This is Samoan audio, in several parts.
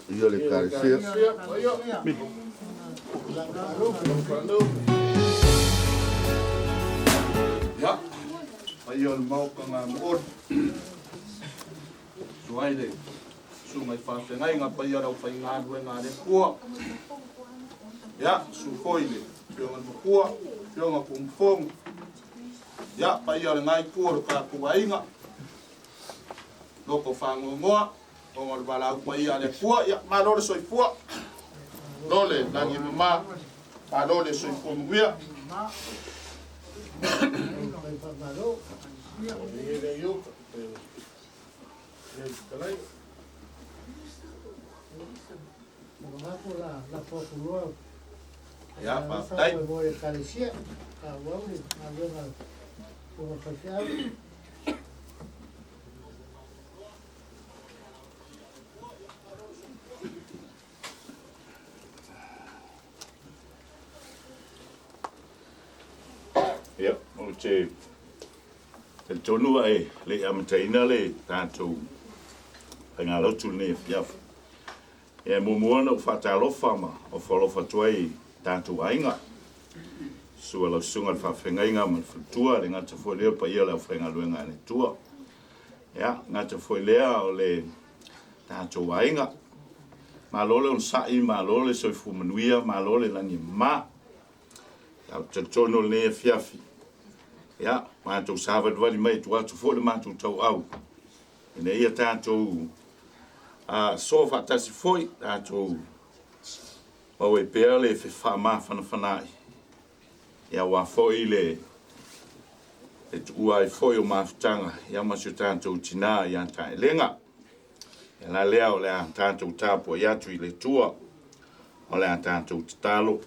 Ia le Ekalesia. Ia, paia o le maoka ngā mo'oli. Suai le susuga i faafeagaiga paia o le aufaigaluega a le Atua. Ia, susu foi le Afioga i le Matua, Afioga Tumafono. Ia, paia o lena itu o le tatou aiga. Loto faanoanoa ona o le valaau paia a le Atua. Ia, malo le soifua. Malo le lagi e mama. Malo le soifua manuia. Ia, faafetai. Ia, ou te talitonu e le i amataina le tatou faigalotu lenei afiafi. Ia, e muamua ona ou faatalofa ma ofo alofa atu ai i tatou aiga. Susu lau susuga i le faafeagaiga ma le faletua, le gata foi lea o le paia o le aufaigaluega a le Atua. Ia, gata foi lea o le tatou aiga. Malo le onosai, malo le soifua manuia, malo le lagi e mama. Ia, ou te talitonu o lenei afiafi, ia, matou savalivali mai e tuu atu foi le matou tauau, ina ia tatou soa faatasi foi, tatou maua ai pea le fefaamafanafanaai, ia aua foi le tuua ai foi o mafutaga ia ma si o tatou tinã ia Taelega. Ia la lea o le a tatou tapuai atu i le Atua, o le a tatou tatalo.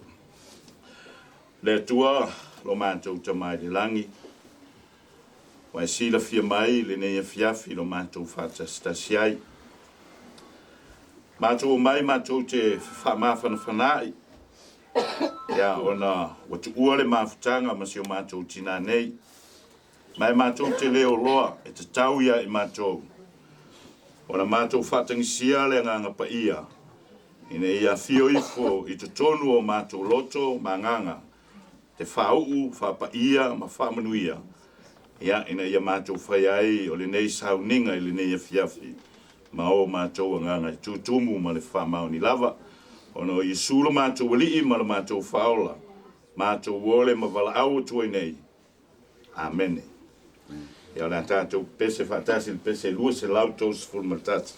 Le Atua, lo matou Tama i le lagi, ua e silafia mai lenei afiafi lo matou faatasitasi ai. Matou omai matou te faamafanafanaai, ia ona ua tuua le mafutaga ma si o matou tinã nei. Ma e matou te le oloa e tatau ia i matou, ona matou faatagisia le Agaga Paia, ina ia afio ifo i totonu o matou loto ma agaga, te faauu, faapaia ma faamanuia, ia, ina ia matou faia ai o lenei sauniga i lenei afiafi, ma o matou agaga e tutumu ma le faamaoni lava, ona o Iesu lo matou Alii ma lo matou Faaola, matou ole ma valaau atu ai nei. Amene. Ia, o le a tatou pese faatasi i le pese 231.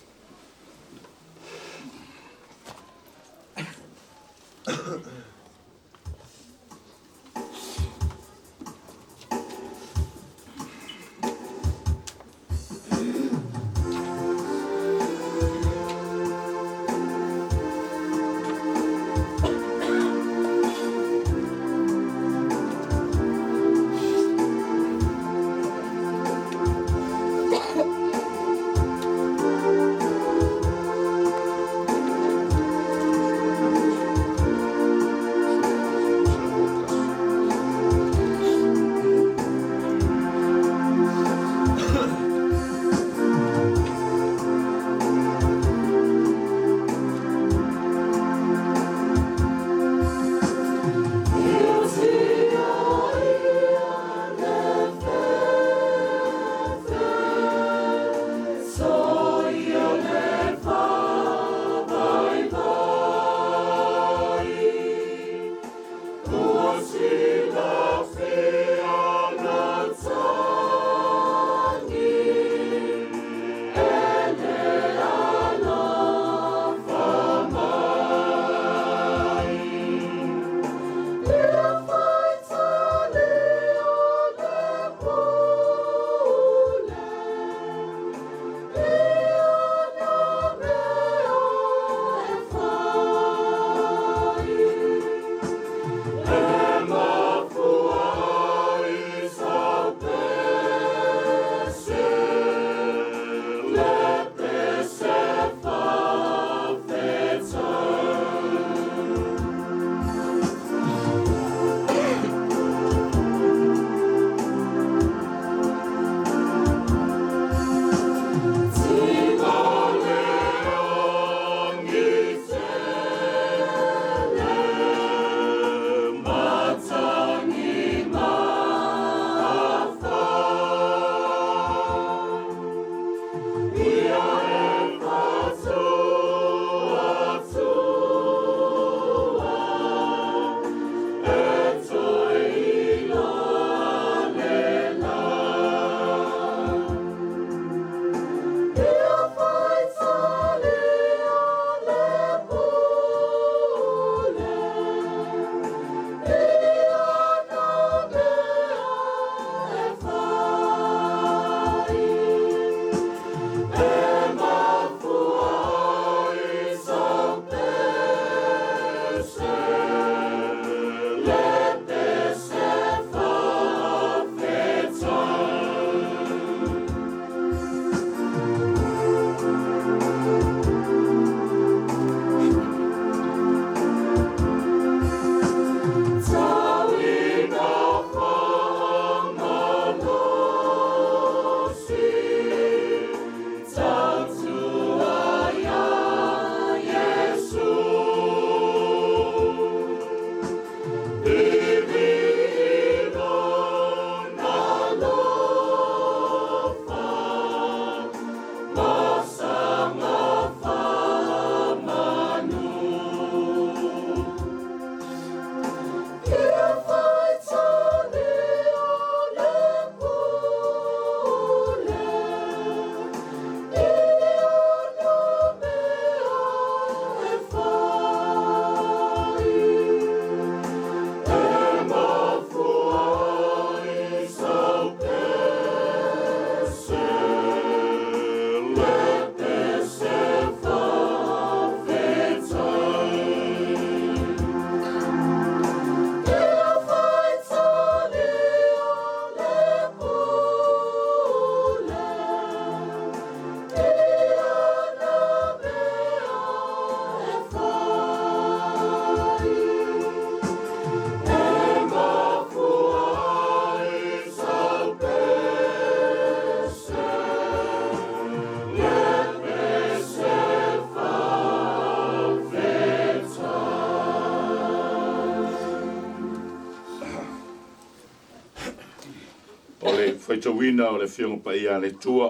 O le faitauina o le Afioga Paia a le Atua.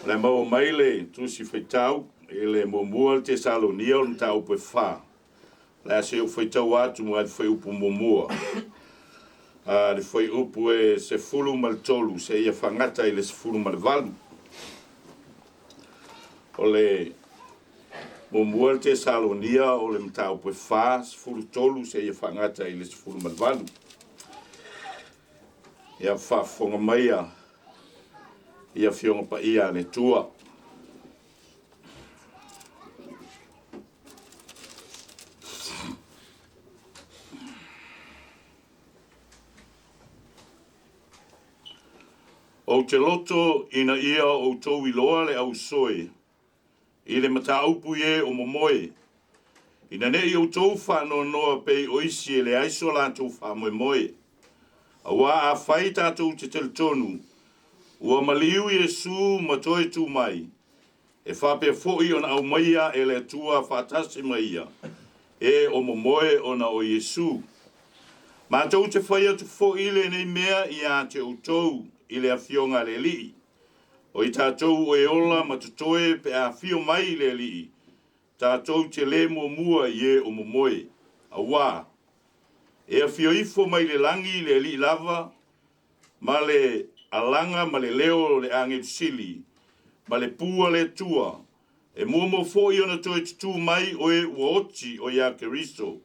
O le maua mai le tusi faitau i le muamua le Tesalonia o le mataupu e 4. O le a se i ou faitau atu mai le fuaiupu muamua. Le fuaiupu e 13 seia faagata i le 18. O le muamua le Tesalonia o le mataupu e 4, 13 seia faagata i le 18. Ia faafofoga maia i Afioga Paia a le Atua. Ou te loto ina ia outou iloa le ausoe i le mataupu i e o momoe, ina ne i outou faanoanoa pei o isi e leai so latou faamoemoe. Auā afai tatou te talitonu ua maliu Iesu ma toe tu mai, e faapea foi ona aumaia e le Atua faatasi ma ia, e o momoe ona o Iesu. Matou te fai atu foi lenei mea ia te outou i le Afioga a le Alii, o i tatou o e ola ma totoe pe a afio mai le Alii, tatou te le muamua i e o momoe, auā e afio ifo mai le lagi le Alii lava, ma le alaga ma le leo o le agelu sili, ma le pū a le Atua, e muamua foi ona toe tutū mai o e ua oti o iā Keriso,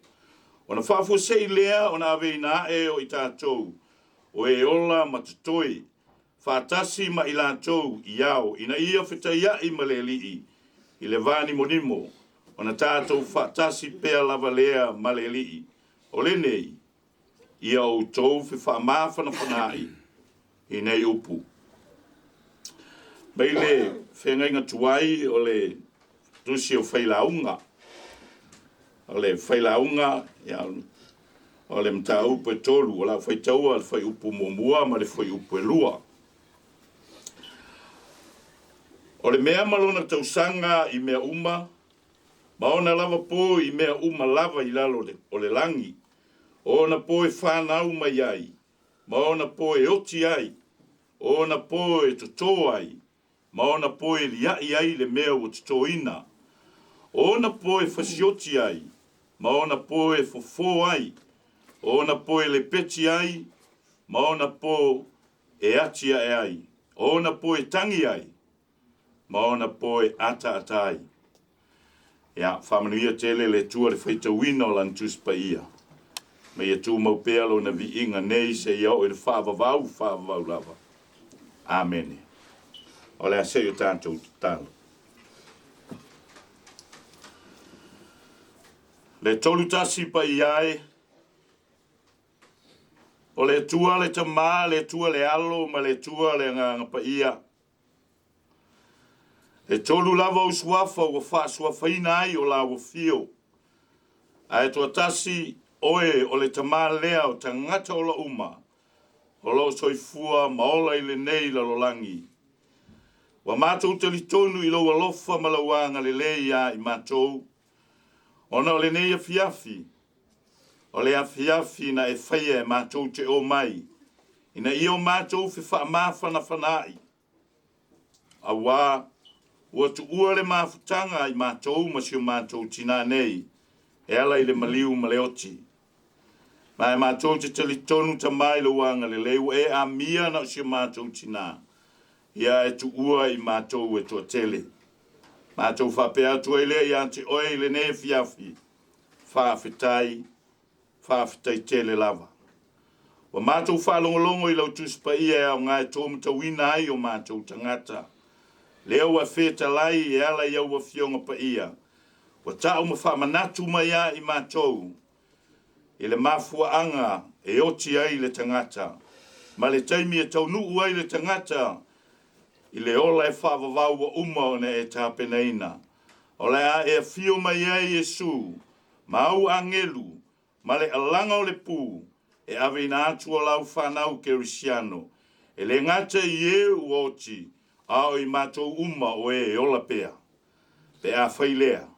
ona faafuasei lea ona aveina ae o i tatou o e ola ma totoe, faatasi ma i latou i ao, ina ia fetaiaʻi ma le Alii i le vānimonimo, ona tatou faatasi pea lava lea ma le Alii. O lenei, ia outou fefaamafanafanaai i nei upu. Mai le feagaiga tuai o le tusi o Failauga. O le Failauga, ia, o le mataupu e 3, o lau faitaua le fuaiupu muamua ma le fuaiupu e 2. O le mea ma lona tausaga i mea uma, ma ona lava po i mea uma lava i lalo o le lagi, o ona po e fanau mai ai, ma ona po e oti ai, o ona po e totō ai, ma ona po e liaʻi ai le mea ua totōina, o ona po e fasioti ai, ma ona po e fofō ai, o ona po e lepeti ai, ma ona po e atiae ai, o ona po e tangi ai, ma ona po e ataata ai. Ia, faamanuia tele le Atua le faitauina o Lana Tusi Paia. Ma ia tumau pea Lona viiga nei seia oo i le faavavau, faavavau lava. Amene. O le a se i o tatou tatalo. Le 31 paia e, o le Atua le Tama, le Atua le Alo, ma le Atua le Agaga Paia. E tolu lava ou suafa ua faasuafaina ai o laua fio, ae toatasi oe o le Tama lea o tagata ola uma o lo o soifua ma ola i lenei lalolagi. Ua matou talitonu i lou alofa ma lau agalelei ia i matou, ona o lenei afiafi, o le afiafi na e faia e matou te o mai, ina ia o matou fefaamafanafanaai, auā ua tuua le mafutaga i matou ma si o matou tinā nei e ala i le maliu ma le oti. Ma e matou te talitonu Tama i lou agalelei ua e amia na o si o matou tinā, ia e tuua i matou e toatele. Matou faapea atu ai lea ia te oe i lenei afiafi, faafetai, faafetai tele lava. Ua matou faalogologo i lau Tusi Paia e aoga e tōmatauina ai o matou tagata. Lea ua fetalai e ala i au Afioga Paia, ua ta'u ma faamanatu mai a i matou i le mafuaaga e oti ai le tagata, ma le taimi e taunuu ai le tagata i le ola e faavavau ua uma ona e tapenaina. O le a e afio mai ai Iesu ma au agelu ma le alaga o le pū e aveina atu o lau fanau Kerisiano, e le gata i e ua oti, a o i matou uma o e e ola pea. Pe a fai lea,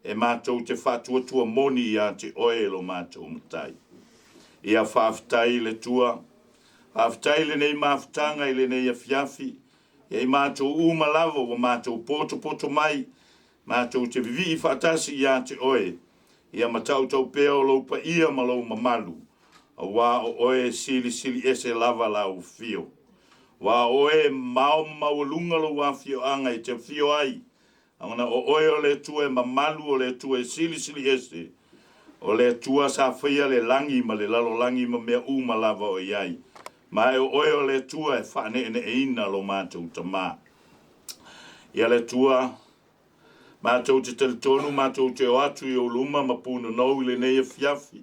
e matou te faatuatua moni ia te oe lo matou Matai. Ia faafetai i le Atua. Faafetai i lenei mafutaga i lenei afiafi. Ia i matou uma lava ua matou potopoto mai, matou te vivii faatasi ia te oe, ia matautau pea o lou paia ma lou mamalu, auā o oe e silisili ese lava lau afio. Auā o oe e mamao ma maualuga lou afioaga e te afio ai, ona o oe o le Atua e mamalu, o le Atua e silisili ese, o le Atua sa faia le lagi ma le lalolagi ma mea uma lava o i ai. Ma e o oe o le Atua e faaneeneeina lo matou Tamā. Ia le Atua, matou te talitonu matou te o atu i ou luma ma punonou i lenei afiafi.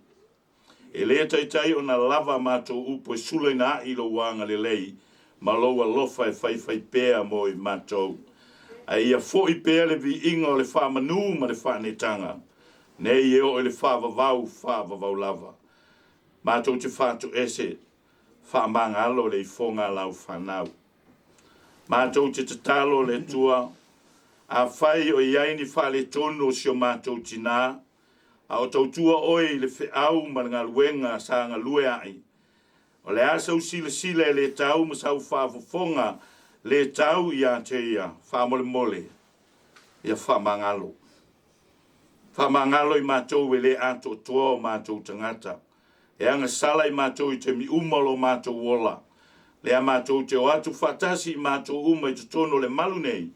E le taitai ona lava a matou upu e sulaina a'i lou agalelei ma lou alofa e faifai pea mo i matou. Ae ia foi pea le viiga o le faamanu ma le faaneetaga, nei e oo i le faavavau, faavavau lava. Matou te faatoese, faamagalo le ifoga a lau fanau. Matou te tatalo le Atua, afai o i ai ni faaletonu o si o matou tinā, a o tautua oe i le feau ma le galuega sa galue ai, o le a sau silasila e le tau ma sau faafofoga le tau ia te ia, faamolemole, ia faamagalo. Faamagalo i matou e le atoatoa o matou tagata. E agasala i matou i taimi uma o lo matou ola. Lea matou te o atu faatasi i matou uma i totonu o le malu nei,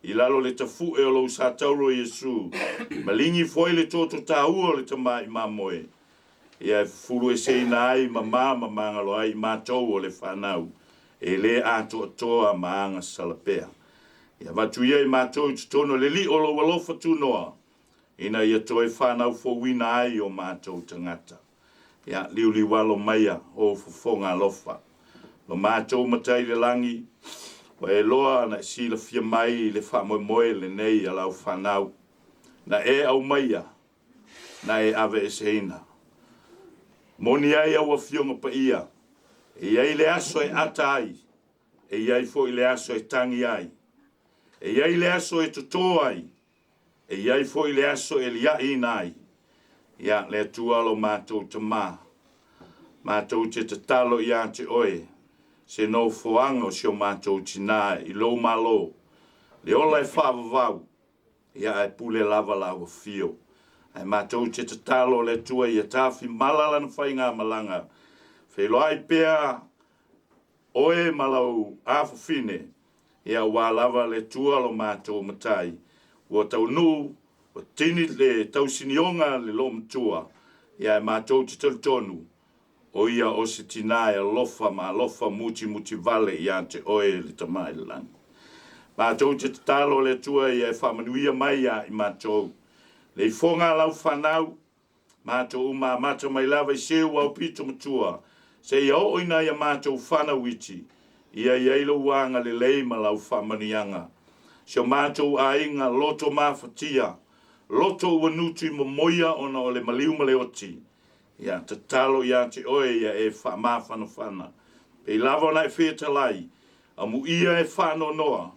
i lalo le tafu'e o lou satauro Iesu, maligi foi le toto taua o le Tama i mamoe, ia e fufulueseina ai ma ma magalo ai i matou o le fanau, e le atoatoa ma agasala pea. Ia avatu ia i matou i totonu o le lio o lou alofa tunoa, ina ia toe fanau fouina ai o matou tagata. Ia liuliualo maia o fofoga alofa. Lo matou matai le lagi, ua e loa na e silafia mai le faamoemoe lenei a lau fanau. Na e aumaia, na e aveeseina. Moni ai au afioga paia, e i ai le aso e ata ai, e i ai foi le aso e tagi ai. E i ai le aso e totō ai, e i ai foi le aso e liaʻiina ai. Ia, le Atua lo matou Tamā, matou te tatalo ia te oe, se nofoaga o si o matou tinā i lou malo, le ola e faavavau, ia ae pule lava lau afio. Ae matou te tatalo le Atua ia tafimala lana faigamalaga, feiloai pea oe ma lau afafine, ia auā lava le Atua lo matou Matai, ua taunuu, ua tini le tausinioga le loomatua, ia ae matou te talitonu, o ia o se tinā e alofa ma alofa mutimutivale ia te oe le Tama i le lagi. Matou te tatalo le Atua ia e faamanuia mai ia i matou. Le ifoga a lau fanau, matou uma amata mai lava i seu au pito matua, seia oo ina ia matou fanau iti, ia i ai lou agalelei ma lau faamanuiaga. Si o matou aiga loto mafatia, loto ua nutu i momoia ona o le maliu ma le oti, ia tatalo ia te oe ia e faamafanafana. Pei lava ona e fetalai, amuia e faanoanoa,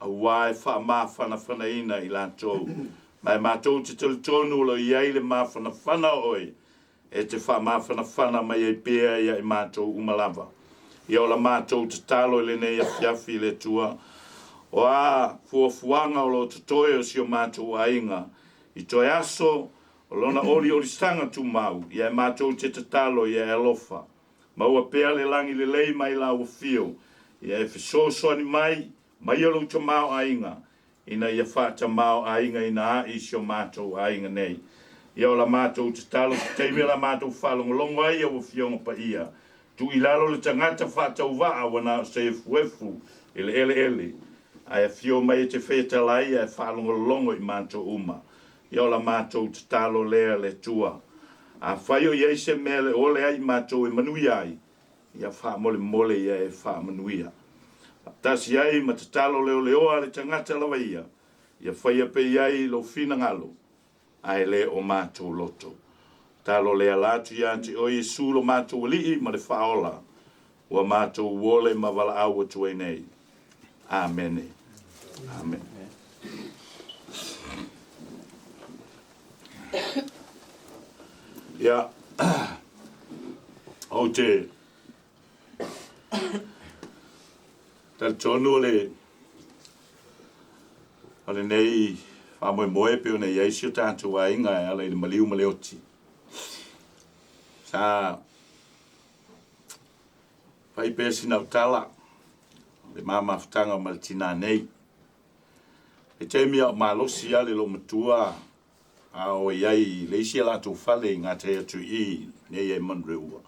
auā e faamafanafanaina i latou. Ma e matou te talitonu o lo o i ai le mafanafana o oe, e te faamafanafana mai ai pea ia i matou uma lava. Ia o la matou tatalo i lenei afiafi i le Atua, o a fuafuaga o lo o totoe o si o matou aiga, i toe aso o lona oliolisaga tumau, ia e matou te tatalo ia e alofa. Maua pea le lagi lelei mai lau afio, ia e fesoasoani mai, maia lou tamaoaiga, ina ia faatamāo'aigaina a'i si o matou aiga nei. Ia o la matou tatalo se taimi o la matou faalogologo ai au afioga paia, tuu i lalo le tagata faatauvaa ua na o se efuefu i le eleele, ae afio mai e te fetalai ae faalogologo i matou uma. Ia o la matou tatalo lea le Atua. Afai o i ai se mea le ole ai i matou e manuia ai, ia faamolemole ia e faamanuia. Faatasi ai ma tatalo leoleoa a le tagata lava ia, ia faia pea i ai lou finagalo, ae le o matou loto. Tatalo lea la atu ia te oe Iesu lo matou Alii ma le Faaola, ua matou ole ma valaau atu ai nei. Amene. Amene. Ia, Ou te talitonu o le o lenei faamoemoe pei ona i ai si o tatou aiga e ala i le maliu ma le oti. Sa fai pea sina au tala le ma mafutaga ma le tinā nei. I taimi a o malosi lava le loomatua a o i ai i le isi a latou fale i gatai atu i i nei ai Manureua.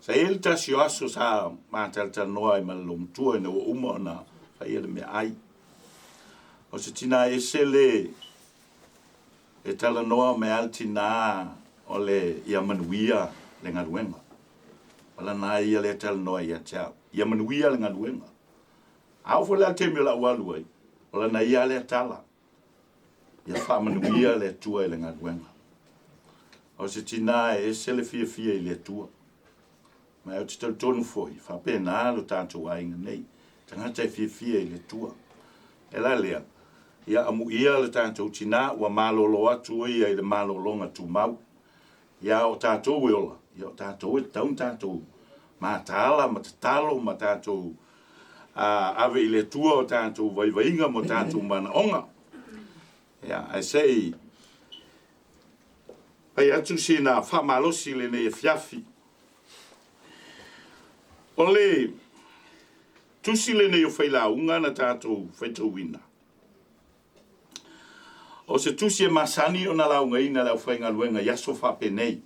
Sa i ai le tasi o aso sa matalatalanoa ai ma le loomatua ina ua uma ona faia le meaai. O se tinā ese le e talanoa mai lava le tinā o le ia manuia le galuega. O lana ia lea talanoa ia te au. Ia manuia le galuega. A oo foi la i le taimi o le a ou alu ai, o lana ia lava lea tala, ia faamanuia le Atua i le galuega. O se tinā e ese le fiafia i le Atua. Ma ou te talitonu foi, faapena lo tatou aiga nei, tagata e fiafia i le Atua. E la lea, ia amuia le tatou tinā ua malolo atu o ia i le malologa tumau. Ia o tatou e ola, ia o tatou e tatau ona tatou mataala ma tatalo ma tatou ave i le Atua o tatou vaivaiga ma o tatou manaoga. Ia, ae se i fai atu sina faamalosi i lenei afiafi. O le tusi lenei o Failauga na tatou faitauina, O se tusi e masani ona laugaina e le aufaigaluega i aso faapenei.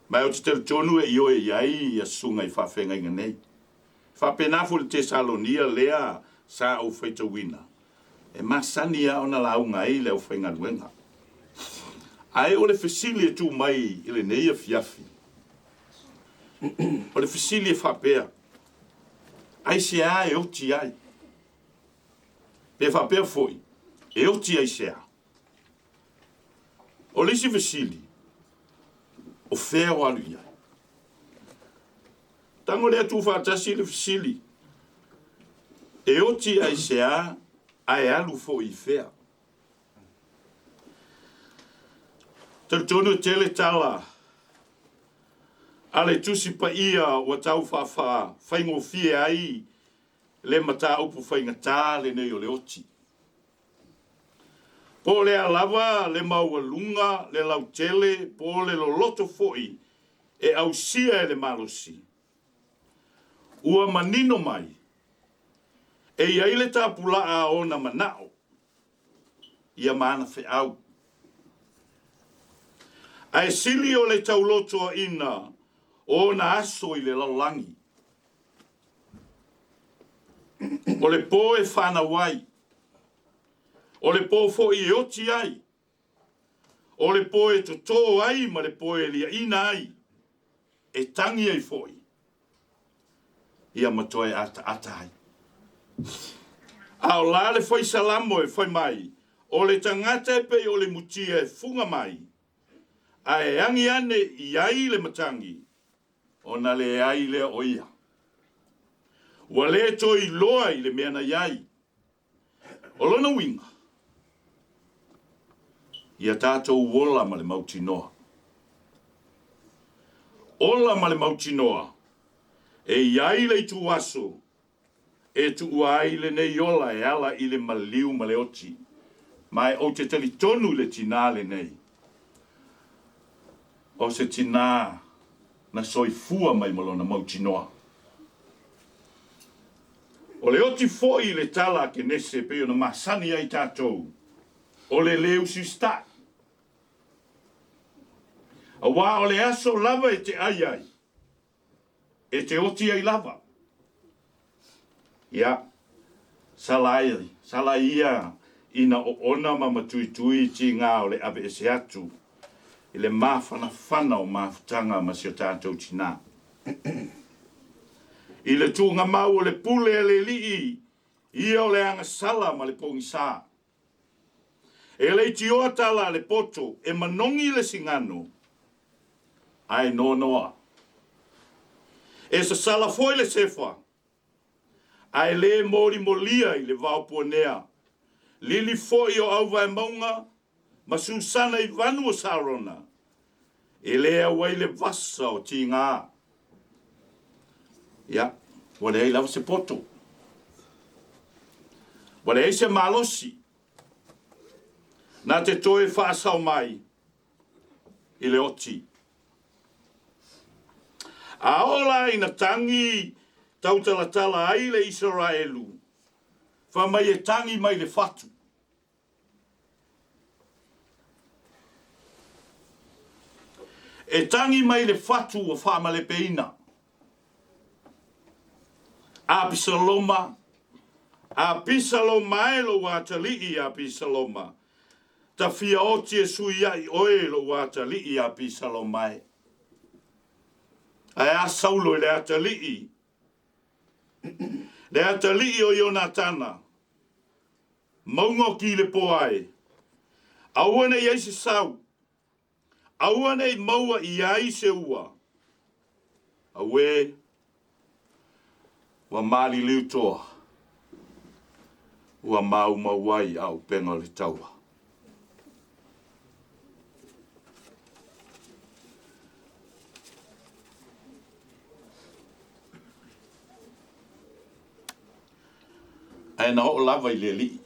Ma ou te talitonu e ioe i ai ia susuga i faafeagaiga nei. E faapena foi le Tesalonia lea sa ou faitauina, e masani lava ona lauga ai le aufaigaluega. Ae o le fesili e tu mai i lenei afiafi, o le fesili e faapea, aisea e oti ai? Pe faapea foi, e oti aisea? O le isi fesili, o fea o alu i ai? Tago lea tuufaatasi le fesili, e oti aisea ae alu foi i fea? Talitonu e tele tala a le Tusi Paia ua tau faafaigofie ai le mataupu faigata lenei o le oti. Po o le a lava le maualuga, le lautele, po o le loloto foi e ausia e le malosi, ua manino mai, e i ai le tapulaa o ona manao, ia ma ana feau. Ae sili o le taulotoaina o ona aso i le lalolagi. O le po e fanau ai, o le po foi e oti ai, o le po e totō ai ma le po e liaina ai, e tangi ai foi, ia ma toe ataata ai. A o la le fai Salamo e fai mai, o le tagata e pei o le mutia e fuga mai, ae agi ane i ai le matagi, ona leai lea o ia. Ua le toe iloa i le mea na i ai. O lona uiga, ia tatou ola ma le mautinoa. Ola ma le mautinoa, e i ai le ituaso e tuua ai lenei ola e ala i le maliu ma le oti. Ma e ou te talitonu i le tinā lenei, o se tinā na soifua mai ma lona mautinoa. O le oti foi i le tala a Kenese pei ona masani ai tatou, o le lē usiusitai. Auā o le aso lava e te ai ai, e te oti ai lava. Ia, sala ai, sala ia ina oona ma matuitui tigā o le aveese atu i le mafanafana o mafutaga ma si o tatou tinā. I le tuugamau o le pule a le Alii, ia o le agasala ma le pogisa. E leitioa tala a le poto e manogi le sigano, ae noanoa. E sasala foi le sefa, ae le molimolia i le vao puanea. Lili foi o auvaemauga ma susana i vanu o Sarona, e le au ai le vasa o tigā. Ia, ua leai lava se poto. Ua leai se malosi. Na te toe faasao mai i le oti. A oo la ina tagi tautalatala ai le Isaraelu, fai mai e tagi mai le fatu. E tagi mai le fatu ua faamalepeina. Apisaloma, Apisaloma e lou atalii Apisaloma, tafia oti e suiaʻi oe lou atalii Apisaloma e. Ae a Saulo i le atalii, le atalii o Ionatana, Mauga o Kilepoa e, aua ne i ai se sau, aua ne i maua i ai se ua. Auē, ua maliliu toa, ua maumau ai auupega o le taua. Ae na oo lava i le Alii.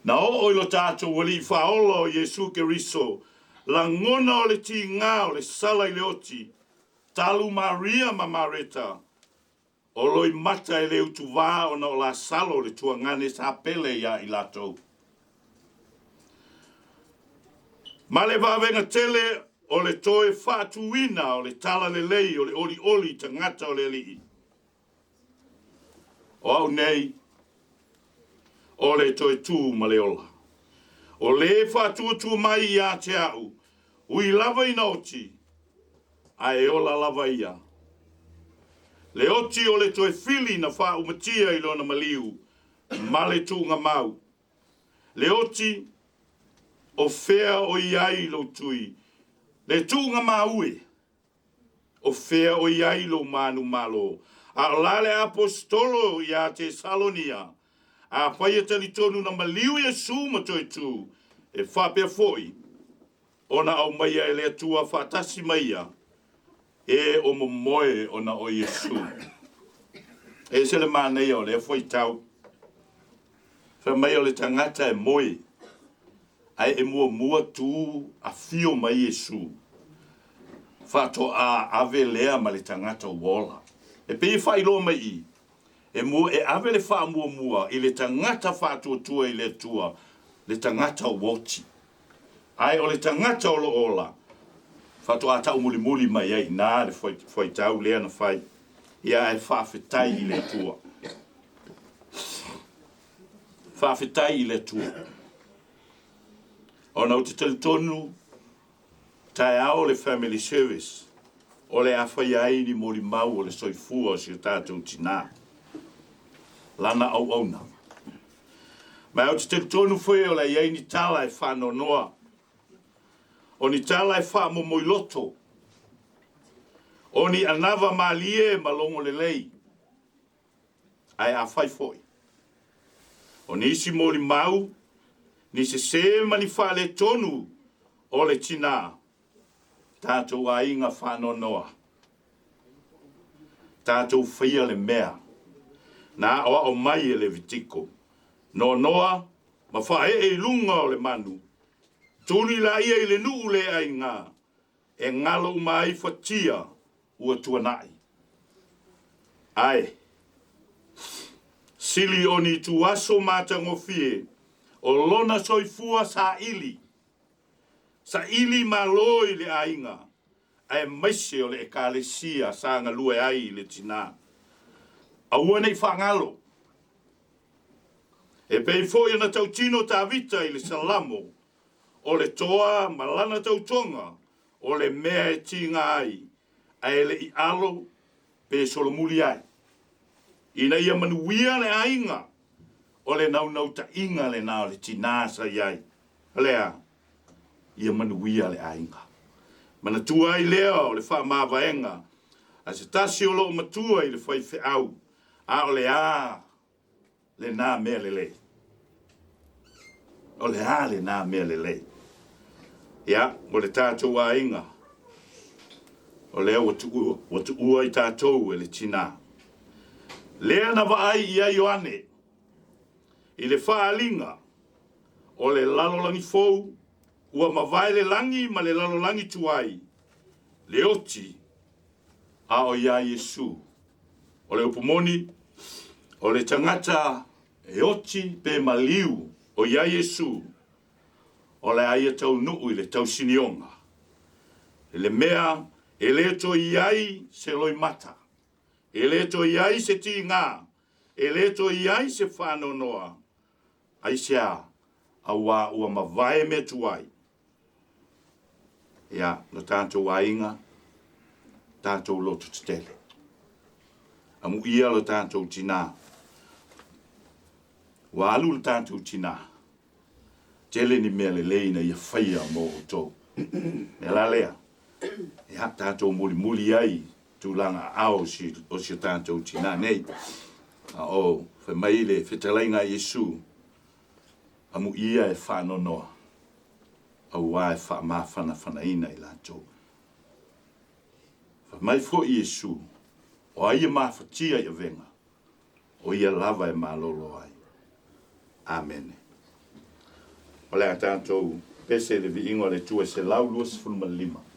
Na oo i lo tatou Alii Faaola o Iesu Keriso, lagona o le tiga o le sala i le oti, talu Maria ma Mareta, o loimata e le utuvā ona o Lasalo le tuagane sa pele iā i latou. Ma le vavega tele o le toe faatuina o le talalelei o le olioli tagata o le Alii. O au nei, o le toe tu ma le ola. O le faatuatua mai ia te au, ui lava ina oti, ae ola lava ia. Le oti o le toe fili na faaumatia i lona maliu ma le tuugamau. Le oti, o fea o i ai lou tui? Le tuugamau e, o fea o i ai lou manumalo? A o la le Aposetolo iā Tesalonia, afai e talitonu na maliu Iesu ma toe tu, e faapea foi ona aumaia e le Atua faatasi ma ia, e o momoe ona o Iesu. E ese le manaia o lea fuaitau. Fai mai o le tagata e moe, ae e muamua tu afio mai Iesu, faatoa ave lea ma le tagata ua ola. E pei e faailoa mai i, e mua e ave le faamuamua i le tagata faatuatua i le Atua, le tagata ua oti. Ae o le tagata o lo o ola, faatoa taumulimuli mai ai i ina le fuaitau lea na fai. Ia ae faafetai i le Atua. Faafetai i le Atua. Ona ou te talitonu, taeao le family service, o le a faia ai ni molimau o le soifua o si o tatou tinā, lana auauna. Ma ou te talitonu foi o le a i ai ni tala e faanoanoa, o ni tala e faamomoiloto, o ni anava malie ma logo lelei. Ae afai foi o nisi molimau, ni sesē ma ni faaletonu o le tinā, tatou aiga faanoanoa, tatou faia le mea na aoao mai e Levitiko, noanoa ma faaee i luga o le manu, tuli laia i le nuu le aiga, e galo uma ai fatia ua tuanai. Ae, sili o ni ituaso matagofie o lona soifua saili, saili malo i le aiga, aemaise o le Ekalesia sa galue ai i le tinā. Aua ne i faagalo. E pei foi ona tautino Tavita i le Salamo, o le toa ma lana tautoga o le mea e tiga ai, ae le i alo pe solomuli ai, ina ia manuia le aiga, o le naunautaiga lena o le tinā sa i ai, o le a? Ia manuia le aiga. Manatua ai lea o le faamavaega a se tasi o loo matua i le faifeau, a o le a lenā mea lelei? O le a lenā mea lelei? Ia, mo le tatou aiga, O lea ua tuua, ua tuua i tatou e le tinā. Lea na vaai i ai Ioane i le faaaliga o le lalolagi fou ua mavae le lagi ma le lalolagi tuai, le oti a o iā Iesu. O le upu moni, o le tagata e oti pe maliu o iā Iesu, o le a ia taunuu i le tausinioga, i le mea e le toe i ai se loimata, e le toe i ai se tigā, e le toe i ai se faanoanoa, aisea, auā ua mavae mea tuai. Ia, lo tatou aiga, tatou loto tetele. Amuia lo tatou tinā. Ua alu lo tatou tinā. Tele ni mea lelei na ia faia mo outou. Mea la lea, ia, tatou mulimuli ai tulaga aao o si, o si o tatou tinā nei. A o, fai mai le fetalaiga a Iesu, amuia e faanoanoa, auā e faamafanafanaina i latou. Fai mai foi Iesu, o ai e mafatia i avega, o ia lava e malolo ai. Amene. O le a tatou pese i le viiga o le Atua 125.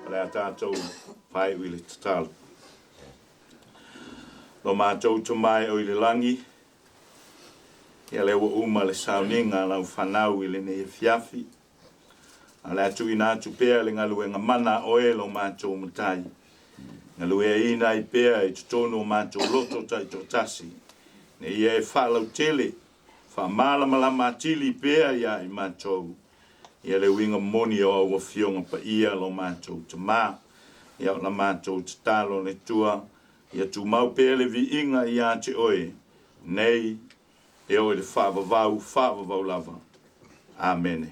O le a tatou faaiu i le tatalo. Lo matou Tama e o i le lagi, ia lea ua uma le sauniga a lau fanau i lenei afiafi. A o le a tuuina atu pea le galuega mana a oe lo matou Matai, galueaiina ai pea i totonu o matou loto taitoatasi, ina ia e faalautele, faamalamalama atili pea ia i matou ia le uiga moni o au Afioga Paia lo matou Tama. Ia o la matou tatalo le Atua, ia tumau pea le viiga ia te oe, nei e oo i le faavavau, faavavau lava. Amene.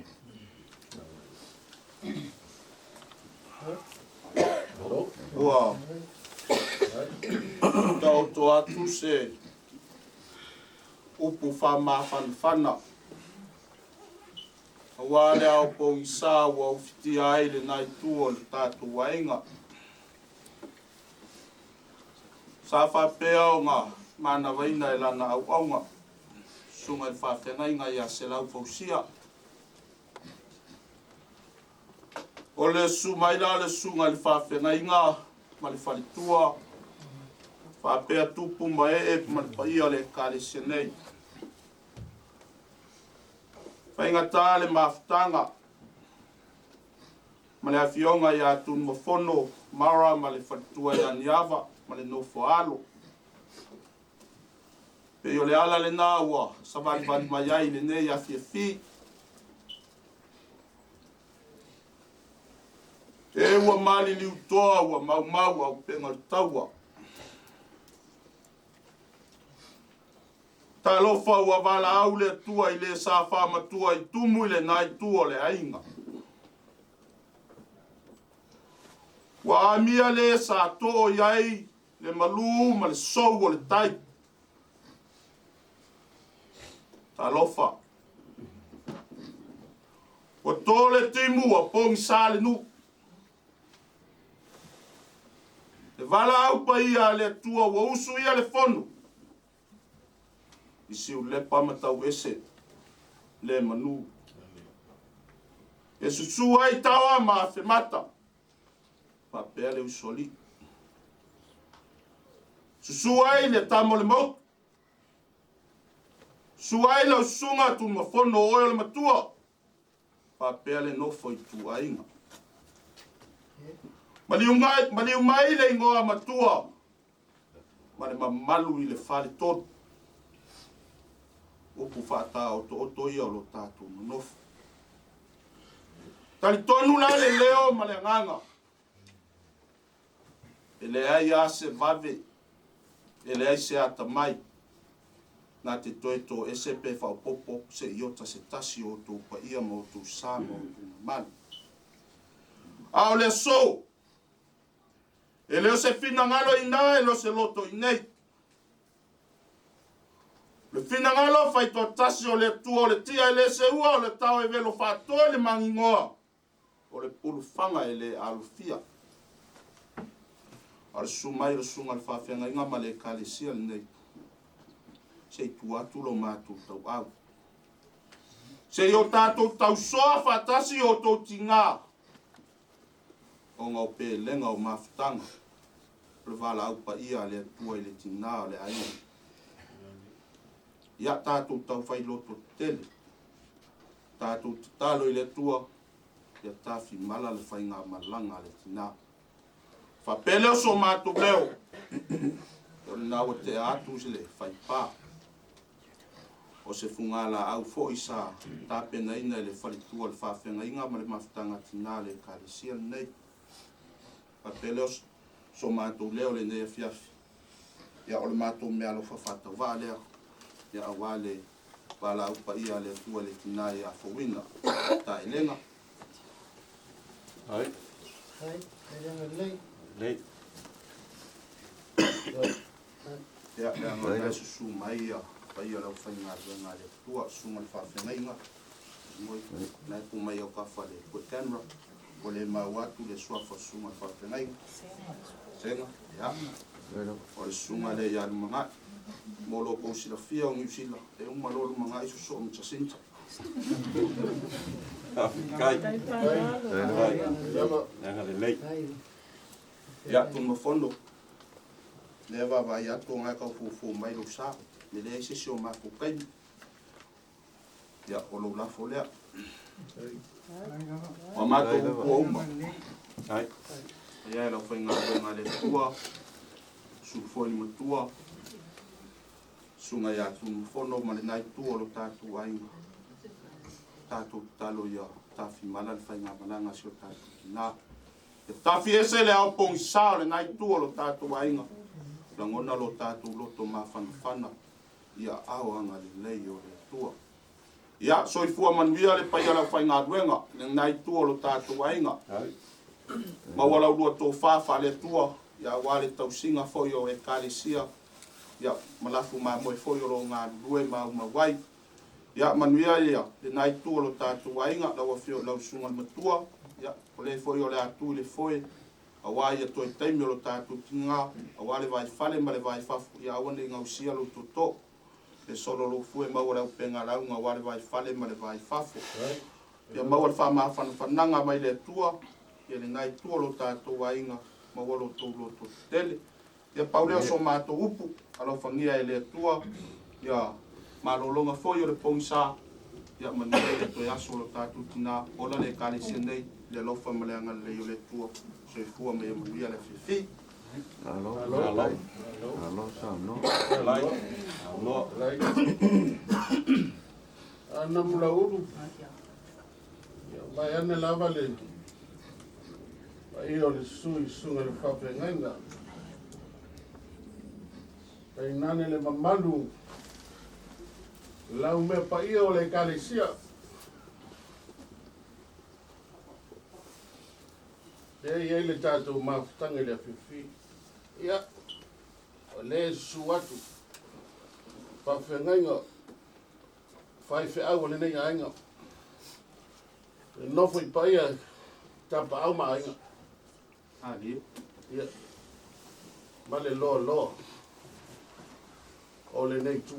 Ua taoto atu se upu faamafanafana aua le ao pogisa ua ufitia ai lena itu o le tatou aiga. Sa faapea ona manavaina e lana auauna, susuga i le faafeagaiga ia Selau Fausia. O le susu mai la o le susuga i le faafeagaiga ma le faletua, faapea tupu ma ee ma le paia o le Ekalesia nei. Faigata le mafutaga ma le afioga ia Tunumafono Mara ma le faletua ia Niava ma le nofo a alo. Pei o le ala lena ua savalivali mai ai i lenei afiafi. E ua maliliu toa ua maumau auupega o le taua. Talofa ua valaau le Atua i le sa faamatua i tumu i lena itu o le aiga. Ua amia le sa too i ai le malū ma le sou o le tai. Talofa. Ua to le timu ua pogisa le nuu. Le valaau paia a le Atua ua usu ia le fono. I Siulepa ma Tauese le manu. E susu ai Taoa ma Afemata, faapea le usoalii. Susu ai le tama o le mautu. Susu ai lau susuga Tunumafono o oe o le matua. Faapea le nofo ituaiga. Maliu mai, maliu mai le igoa matua ma le mamalu i le faletolu. Upu faataotooto ia o lo tatou nonofo. Talitonu la le leo ma le agaga. E leai lava se vave, e leai se atamai, na te toe toese pe faaopoopo se iota se tasi o outou paia ma outou sa ma outou mamalu. A o le aso, e le o se finagalo i ina, e le o se loto i inei. O le finagalo faitoatasi o le Atua o le tia e le seua, o le tao e velo faatoa i le magigoa, o le pulufaga e le alofia. A o le susu mai o le susuga i le faafeagaiga ma le Ekalesia lenei, se i tua atu lo matou tauau. Se i o tatou tausoa faatasi i outou tiga, ona o pelega o mafutaga o le valaau paia a le Atua i le tina o le aiga. Ia tatou taufai loto tetele, tatou tatalo i le Atua, ia tafimala le faigamalaga a le tina. Faapea lea o so matou leo, o lena ua tea atu le faipa. O se fugalaau foi sa tapenaina e le faletua o le faafeagaiga ma le mafutaga tina a le Ekalesia lenei. Faapea lea o so matou leo lenei afiafi. Ia, o le matou meaalofa faatauvaa lea, ia aua le valaau paia a le Atua i le tina ia Fouina Taelega. Ai. Ai, taelega lelei. Lelei. Ia, leaga o lena e susu mai ia paia o le aufaigaluega a le Atua, susuga i le faafeagaiga, moi, lena e pu mai autafa i le camera, ua le maua atu le suafa o susuga i le faafeagaiga. Sega, ia, o le susuga lea ia Lumagai. Mo lo kou silafia o Niu Sila, e uma loa Lumagai sosoo ma Jacinta. Faafetai. Faafetai. Leaga lelei. Ia, Tunumafono, lea vaavaai atu o lena e tau foufou mai lou sa, e leai se isi o matou taimi. Ia, o lou lafo lea. O a matou upu ua uma. Ai. Ia e lau faigaluega a le Atua, susu foi le matua, susuga ia Tunumafono ma lena itu o lo tatou aiga. Tatou tatalo ia tafimala le faigamalaga a si o tatou tina. Ia tafi ese le ao pogisa o lena itu o lo tatou aiga, lagona lo tatou loto mafanafana i aao agalelei o le Atua. Ia, soifua manuia le paia o le aufaigaluega i lena itu o lo tatou aiga. Maua la ulua tofa faale-Atua, ia aua le tausiga foi o Ekalesia, ia, ma lafu mamoe foi o lo o galulue ma aumau ai. Ia, manuia ia lena itu o lo tatou aiga, lau afio, lau susuga i le matua, ia, o le foi o le a tu i le foe, aua ia toe taimi o lo tatou tiga, aua le vaifale ma le vaifafo, ia aua ne i gausia lou tootoo. E solo lou fue maua le auupega lauga aua le vaifale ma le vaifafo. Ia maua le faamafanafanaga mai le Atua, ia lena itu o lo tatou aiga, maua lo outou loto tetele. Ia pau lea o so matou upu, alofagia e le Atua, ia malologa foi o le pogisa, ia manuia ia toe aso o lo tatou tina, ola le Ekalesia nei i le alofa ma le agalelei o le Atua. Soifua ma ia manuia le afiafi. Malo. Malo. Malo saunoa. Lai. Malo. Lai. Ana mulaulu. Ia mai ane lava le paia o le susu i susuga i le faafeagaiga. Tainane le mamalu lau mea paia o le Ekalesia. Lea e i ai le tatou mafutaga i le afiafi. Ia, o lea e susu atu faafeagaiga faifeau o lenei aiga. E nofo i paia tapaau ma aiga. Alie. Ia, ma le loaloa o lenei itu.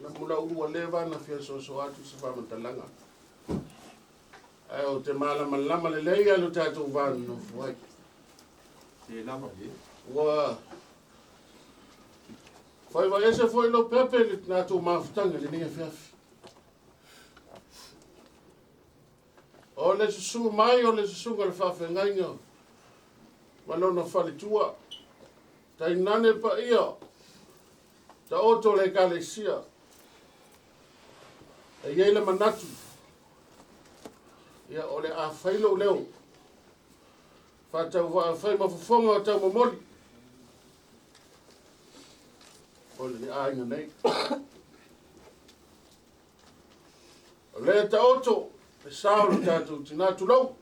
Na mulaulu ua leva ona fia soasoa atu se faamatalaga. Ae ou te malamalama lelei lava i lo tatou va nonofo ai. Ua faivaese foi Lopepe i le tatou mafutaga i lenei afiafi. O le susu mai o le susuga i le faafeagaiga ma lona faletua, tainane paia taoto le Ekalesia. E i ai le manatu, ia o le a fai lou leo, faatauvaa fai ma fofoga o taumomoli o le aiga nei. O lea taoto le sa o le tatou tinā, tulou.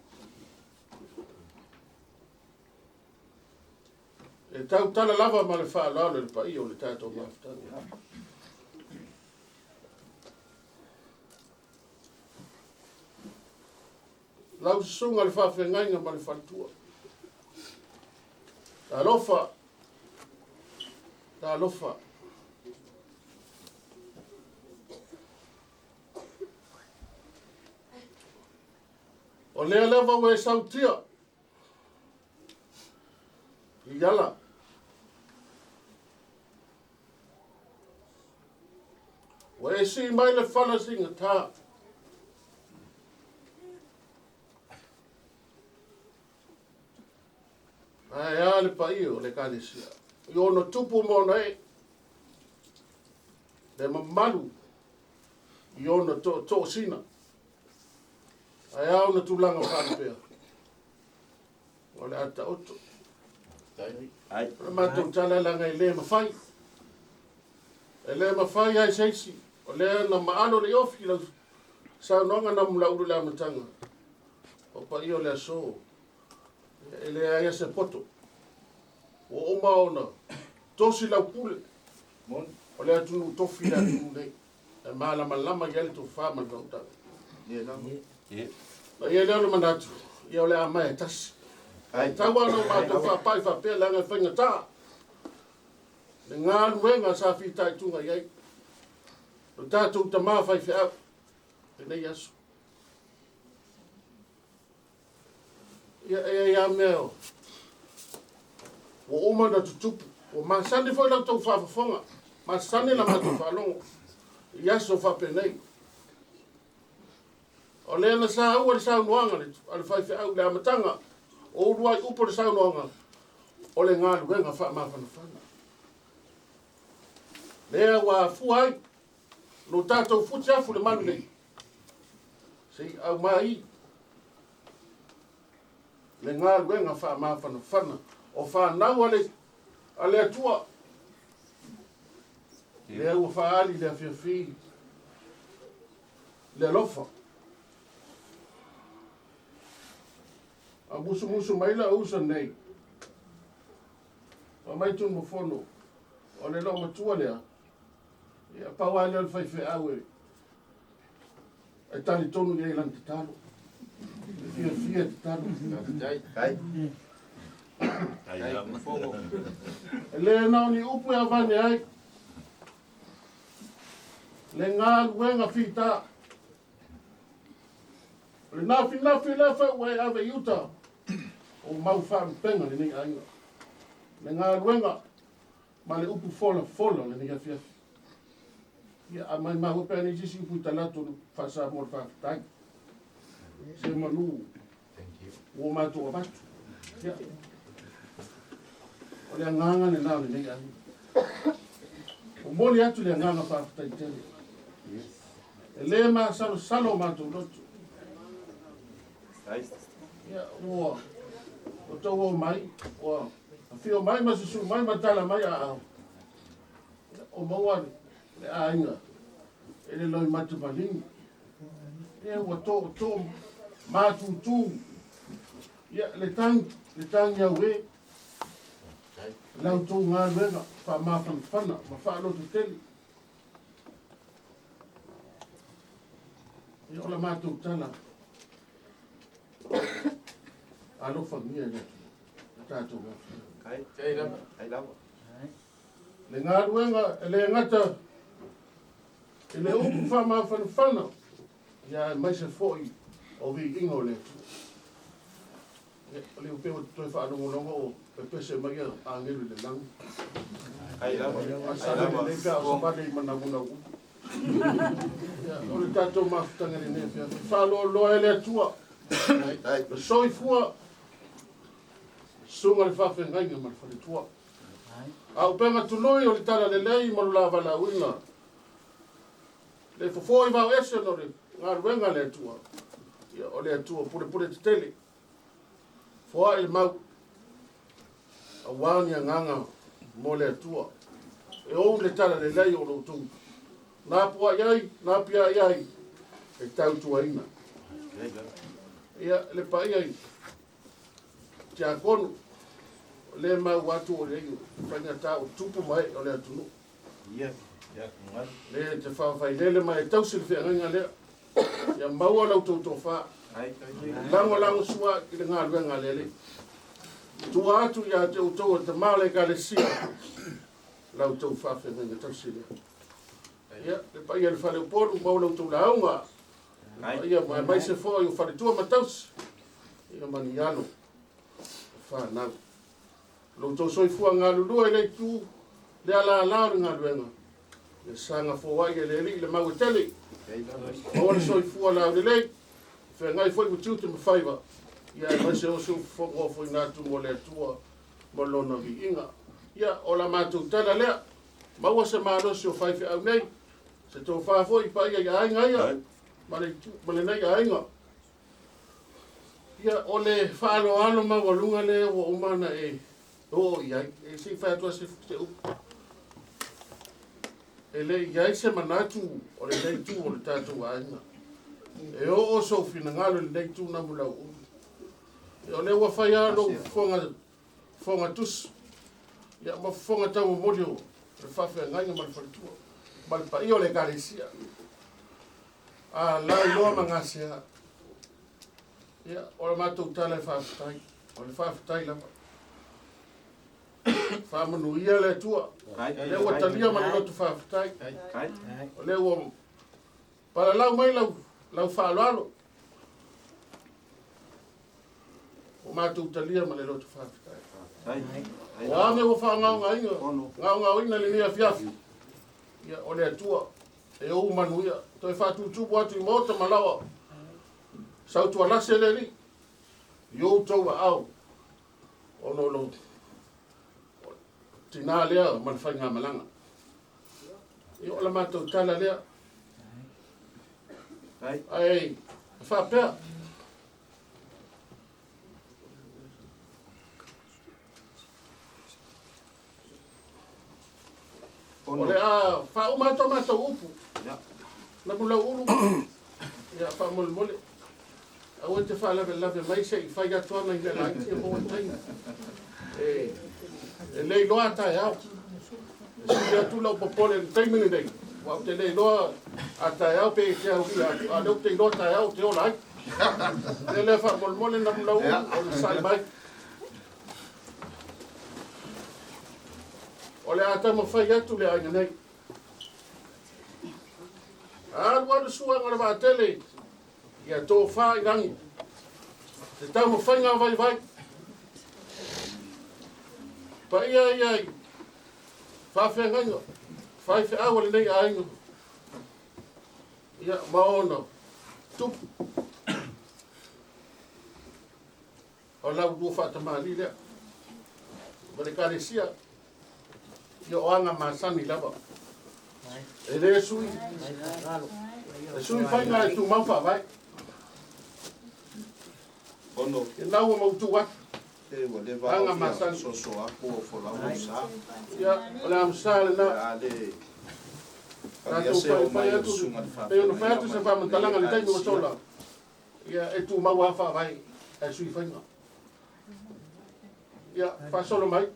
E tautala lava ma le faaaloalo i le paia o le tatou mafutaga. Lau susuga le faafeagaiga ma le faletua. Talofa, talofa. O lea lava ua e sautia i ala. Ua e sii mai le fala sigatā. Ae a le paia o le Ekalesia i ona tupu ma ona ee, le mamalu i ona tootoo sina. Ae a ona tulaga faalupea, o le a taoto. O le matou tala leaga e le mafai. E le mafai ai se isi. O lea na maalo le iofi lau saunoaga na mulaulu i le amataga. O paia o le aso. E leai se poto. Ua uma ona tosi lau pule. O le atunuu tofi le atunuu nei. E malamalama i ai le tofa ma le faautaga. Na i ai lea o le manatu, ia o le a mae e tasi. E tau lava ona o matou faapai faapea leaga e faigata le galuega sa fitaituga i ai lo tatou tamā faifeau lenei aso. Ia e ai lava mea ua uma ona tutupu, ua masani foi la outou faafofoga, masani la matou faalogo i aso faapenei. O lea na saua le saunoaga a le faifeau i le amataga o uluai upu o le saunoaga, o le galuega faamafanafana. Lea ua afua ai lo tatou futiafu le malu nei, se i aumai le galuega faamafanafana o fanau a le Atua. Lea ua faaali le afiafi le alofa. A musumusu mai la uso nei, fa mai Tunumafono, o le loomatua lea, ia pau lava lea o le faifeau e talitonu i ai i lana tatalo. E fiafia e tatalo. E le na o ni upu e avane ai le galuega fita. O le nafinafi lea foi ua e ave i uta o mau faalupega lenei aiga. Le galuega ma le upu folafola o lenei afiafi. Ia a mai maua pea nei sisi upu i talaatu o le faa-Samoa le faafetai. Se manu ua matou avatu. Ia, o le agaga lena o lenei aiga. Momoli atu le agaga faafetai tele. E le masalosalo o matou loto. Ia, ua outou o mai, ua afio mai ma susu mai ma tala mai aao. O maua le aiga e le loimata maligi. Ia, ua tootoo matutu. Ia, le tagi au e. Lau tou galuega faamafanafana ma faalototele. Ia, o la matou tala, alofagia le Atua, le tatou mafutaga. Le galuega e le gata i le upu faamafanafana, ia aemaise foi o viiga o le Atua. Ia, o le upe ua toe faalogologo o Pepese mai ia agelu i le lagi. A savali lelei pe a o savali i managunau uma. Ia, o le tatou mafutaga i lenei afiafi, faaloaloa e le Atua le soifua, susuga i le faafeagaiga ma le faletua. A upega tului o le talalelei ma lo la valaauina, le fofo i vao ese ona o le galuega a le Atua, ia, o le Atua pulepule tetele. Foai le mau, aua ni agaga mo le Atua. E ou le talalelei o lo outou napuai ai, napiai ai, e tautuaina. Ia, le paia i tiakono, o lea e maua atu o le faigata o tupu ma ee o le atunuu. Le te faafailele ma e tausi le feagaiga lea. Ia maua la outou tofa. Lagolagosua i le galuega a le Alii. Tua atu ia te outou o tama o le Ekalesia la outou faafeagaiga tausi lea. Ia, le paia i le fale Upolu, maua la outou lauga. Le paia aemaise foi o faletua ma tausi. Ia ma ni alo fanau. Lo outou soifua galulue i le itu le alala o le galuega, ia saga foai e le Alii le mau e tele. Maua le soifua laulelei, feagai foi ma tiute ma faiva, ia aemaise o se ufofoga ofoina atu mo le Atua ma lona viiga. Ia, o la matou tala lea, maua se malosi o faifeau nei, se tofa foi i paia i aiga ia, ma le itu, ma lenei aiga. Ia, o le faaaloalo maualuga lea ua uma ona e oo i ai. E se i fai atu lava se upu. E le i ai se manatu o lenei itu o le tatou aiga. E oo sou finagalo i lenei itu Namulauulu. Ia, o lea ua fai lava lou fofoga, fofoga tusi, ia, ma fofoga taumomoli o le faafeagaiga ma le faletua, ma le paia o le Ekalesia. A lauiloa ma gasea. Ia, o le matou tala e faafetai. O le faafetai lava. Faamanuia le Atua. O lea ua talia ma le loto faafetai. O lea ua palalau mai lau, lau faaaloalo. Ua matou talia ma le loto faafetai. O a mea ua faagaogaina, gaogaoina i lenei afiafi. Ia, o le Atua e ou manuia. Toe faatutumu atu i maota ma laoa. Sautualase le Alii i outou aao ona o lo tinā lea ma le faigamalaga. Ia o la matou tala lea. Ae faapea, O le a faauma atu a matou upu. Namulauulu, ia faamolemole. Aua e te faalavelave mai se i fai atu ana i mea laiti e maua le taimi. E le iloa a taeao. E sili atu lau popole i le taimi lenei, aua ou te le iloa a taeao pe e te aulia atu, a o lea ou te iloa taeao ou te ola ai. O le mea lea faamolemole Namulauulu, onosai mai. O le a taumafai atu le aiga nei. Alu alu suaga o le vaatele ia tofa i lagi. Te taumafaiga vaivai. Paia ia i faafeagaiga, faifeau a lenei aiga. Ia ma ona tupu. O lau lua faatamalii lea ma le Ekalesia, ia o aga masani lava. E le sui, e sui faiga e tumau faavae. Ono. E nau ua mautu atu. E ua leva Aga au fia masani. soso aku o folau o sa. Ia, o le amusa lena. A le Tatou se o fai mai o atu, susuga le pei ona fai atu se faafeagaiga ma faamatalaga i le taimi ua Ekalesia. sola. Ia, e tumau lava faavae ae sui faiga. Ia, faasolo mai.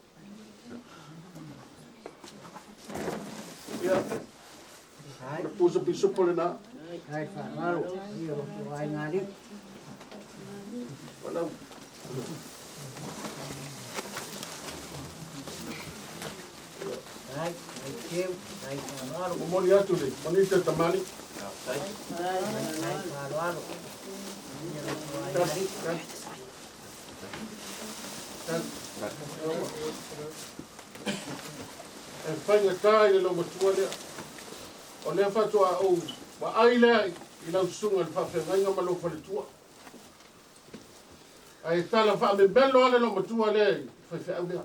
Ia, o le pusa pisupo lena. Walau. Momoli atu le manita tamali. Tasi, tasi. Tasi. E faigata i le laumatua lea. O lea faatoa ou vaai lea i lau susuga i le faafeagaiga ma lou faletua. Ae tala faamemelo lava le laumatua lea i le faifeau lea.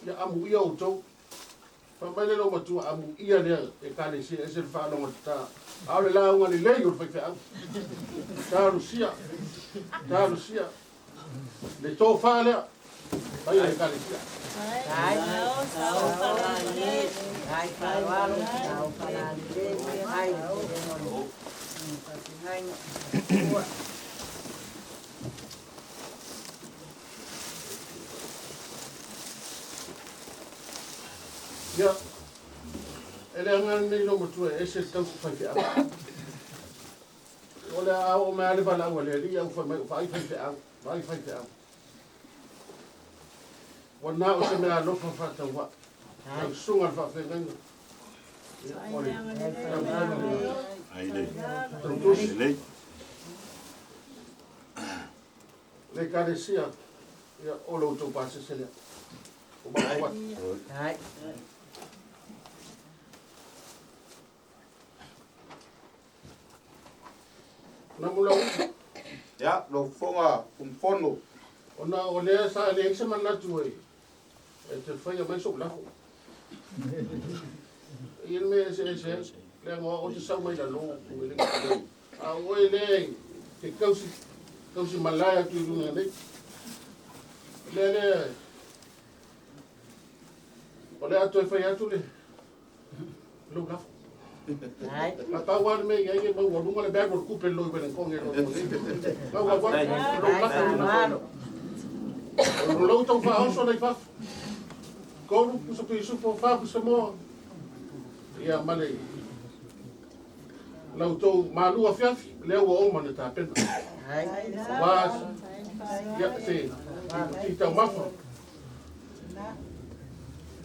Ia amuia outou. Fai mai le laumatua, amuia lea Ekalesia, ese le faalogotata. A o le lauga lelei o le faifeau. Talosia, talosia. Le tofa lea, paia le Ekalesia. Ia, e le agaga lenei lau matua e ese le tausi faifeau. O le a oo mai lava le valaau a le Alii ae ua fai mai, vaai faifeau, vaai faifeau. Ua na o se mea alofa faatauvaa. Lau susuga i le faafeagaiga. Ia, o le taumafaiga lena. Ai le. Tautusi. Lelei. Le Ekalesia, ia, o lo outou pasese lea. Ua matou atu. Namulau. Ia, lau fofoga Tumufono. Ona o lea sa leai se manatu e te faia mai sou lafo. E i ai le mea e eseese ai, leaga o au ou te sau mai lalo e le a o oe lea e te tausi tausi malae atu i luga nei. O lea lea o le a toe fai atu le lou lafo. Na pau lava le mea i ai e maualuga le mea o le tupe loi Wellington e loi nei. Pau lava lou lafo lena. O lou tau faaoso la i fafo. 3 pusa pisupo, 4 pusa moa. Ia ma le lau tou malu afiafi, lea ua uma na tapena. Ua ia se ti taumafa.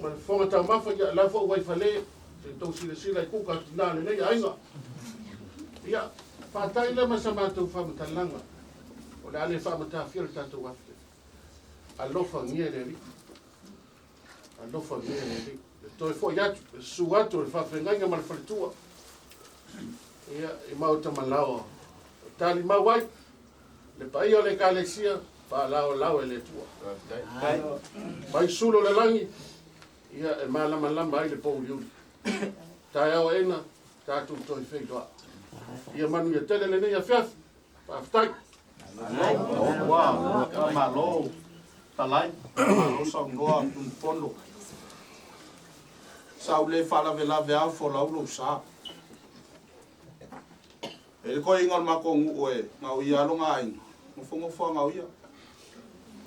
Ma le fofoga taumafa, ia la foi ua i fale, se tou silasila i kuka tina lenei aiga. Ia, faata'i lea ma sa matou faamatalaga, o le a le faamatafia le tatou afe. Alofagia e le Alii. Alofagia e le Alii. Le toe fo'i atu, le susu atu o le faafeagaiga ma le faletua. Ia, i maota malaoa. O talimau ai, le paia o le Ekalesia, faalaolao e le Atua. Mai sulo le lagi, ia e malamalama ai le pouliuli. Taeao aena, tatou toe feiloai. Ia manuia tele lenei afiafi. Faafetai. Ua faamalo talai, faamalo saunoa Tumufono. Sa ou le faalavelave lava folau lou sa. E le koiga o le matou nuu e gaoia lava lona aiga, nofonofo lava gaoia.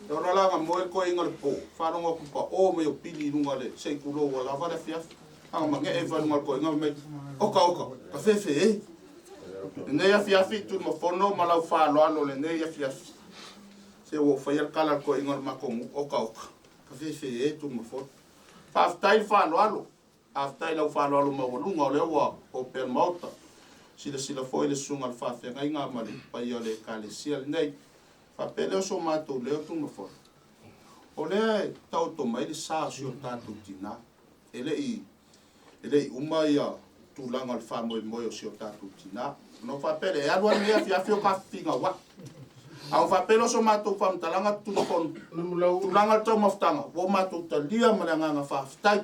E ona laga moe le koiga le po, faalogo atu pao mai o pili i luga le se i tulou ua lava le afiafi. Aga magee ifo ai luga o le koiga fai mai, Oka oka, ka fefe e. Lenei afiafi Tuimafono ma lau faaaloalo lenei afiafi. Se ua ou faia le tala a le toeaina o le matou nuu, oka oka, ka fefe e Tuimafono. Faafetai le faaaloalo, faafetai i lau faaaloalo maualuga o lea ua opea le Maota. Silasila foi le susuga i le faafeagaiga ma le paia o le Ekalesia lenei. Faapea lea o so matou leo Tuimafono. O lea e taoto mai le sa o si o tatou tina. E le i e le i uma ia tulaga o le faamoemoe o si o tatou tina. Ona ou faapea lea, e alu lava lenei afiafi o tafifinauai. A ua faapea lea o so matou faamatalaga Tulafono, tulaga o le taumafataga, ua matou talia ma le agaga faafetai.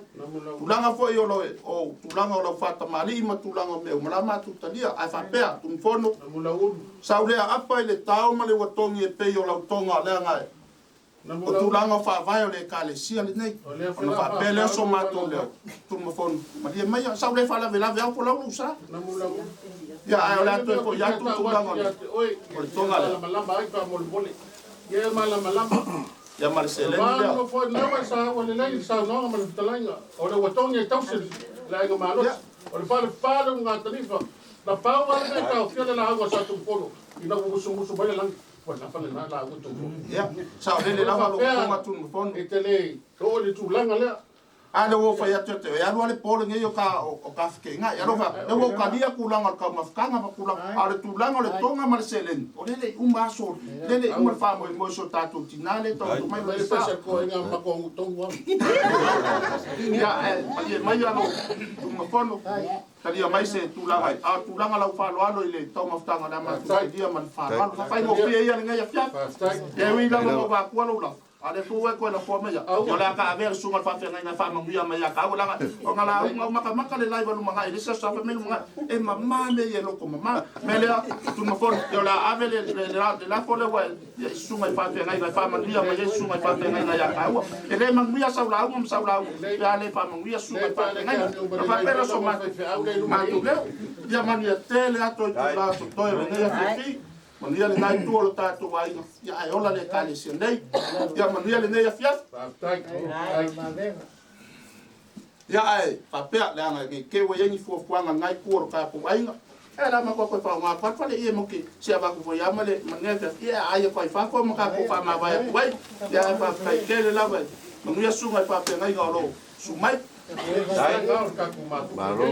Tulaga foi o lo o tulaga o lau faatamalii ma tulaga o mea uma, la matou talia. Ae faapea, Tulafono, sau lea apa i le tao ma le uatogi e pei o lau toga leaga e O tulaga o faavae o le Ekalesia lenei. Ona faapea lea o so matou leo, Tumafono, malie maia, sa ou le faalavelave au folau lou sa. Ia, ae o le a toe foi atu tulaga o le toga lea. Ia ma le seleni lea. Ua lava lena lauga tou foi. Ia, saolele lava lou Faapea fofoga Tumafono. e te le oo i le tulaga lea. A lea ua ou fai atu ia te oe, e alu lava le po lenei o ta, o ta fekeegai. Alofa, lea ua ou talia tulaga o le taumafataga ma tulaga, a o le tulaga o le toga ma le seleni, o lea e le i uma aso, lea e le i uma le faamoemoe o si o tatou tina lea e taoto mai o le sa. Ia, ae palie maia lou usugafono, talia mai se tulaga, a o le tulaga o lau faaaloalo i le taumafataga o le a matou talia ma le faaaloalo. Faafaigofie ia lenei afiafi. Ia e ui lava ina ou avatua lou lafo, A o lea foi ua e toe lafoa mai au, o le a ta avea le susuga i le faafeagaiga e faamanuia mai ia tāua, leaga o na lauga o matamata le live a lumanai i le isi aso sa fai mai lumanai, e mama mea ia e loto mama. O le mea lea, Tunumafono, ia o le a ave le, le, le, le lafo lea ua e, i susuga i faafeagaiga e faamanuia mai ai susuga i faafeagaiga ia tāua. E le manuia sau lauga ma sau lauga pe a le faamanuia susuga i faafeagaiga. Ona faapea lea o so matou, matou leo. Ia manuia tele atu i itula totoe o lenei afiafi. Manuia lena itu o lo tatou aiga, ia ae ola le Ekalesia nei. Ia manuia lenei afiafi. Ia ae faapea, leaga ne i te i ua i ai ni fuafuaga a lena itu o lo tatou aiga, e la matou toe faaaoga atu ai le fale, ia e matou te se avatu foi lava ma le ma lenei afiafi, ia e aai atu ai i fafo ma tatou faamavae atu ai. Ia ae faafetai tele lava, manuia susuga i faafeagaiga o lo o susu mai. Malo.